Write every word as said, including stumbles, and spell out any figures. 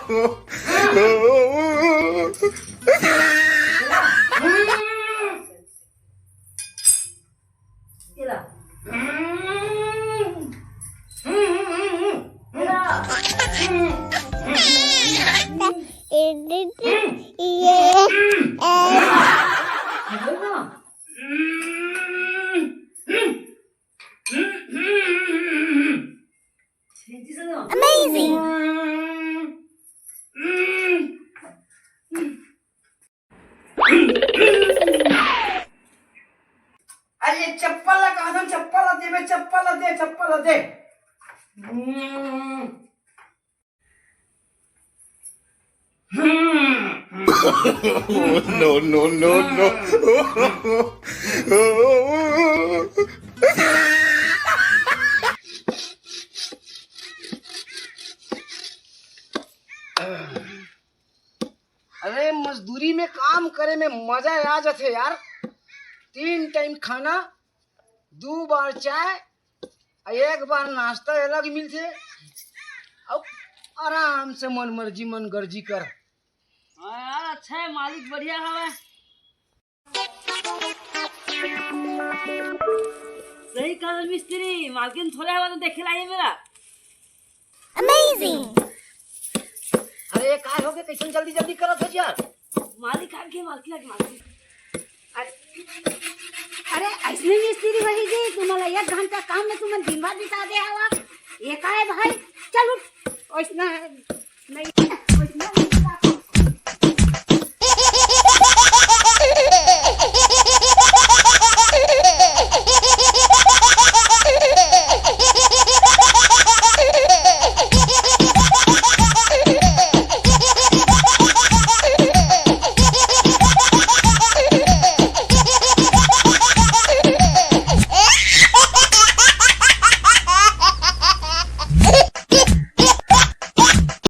Amazing! अरे, ये चप्पल ला कहा था, चप्पल ला दे बे, चप्पल ला दे, चप्पल ला दे। No, no, no, no. अरे, मजदूरी में काम करे में मजा आ जाथे यार। तीन टाइम खाना, दू बार चाय, अउ एक बार नाश्ता अलग मिलथे, अउ आराम से मन मर्जी, मन गर्जी कर। हाँ यार, अच्छा है, मालिक बढ़िया हवे। सही कहा मिस्त्री, मालकिन थोड़े हवा तो देखे लाइए मेरा। Amazing! अरे, काय हो गे? कइसन जल्दी जल्दी करत हो यार? मालिक आ गे, मालिक आ गे, मालिक। अरे, अरे, अइसने मिस्त्री वही जी, तुम्हाला एक घंटा काम में तुम्हाला दिन भर बिता दे हवा। ये काय भाई? चल उठ। अइसना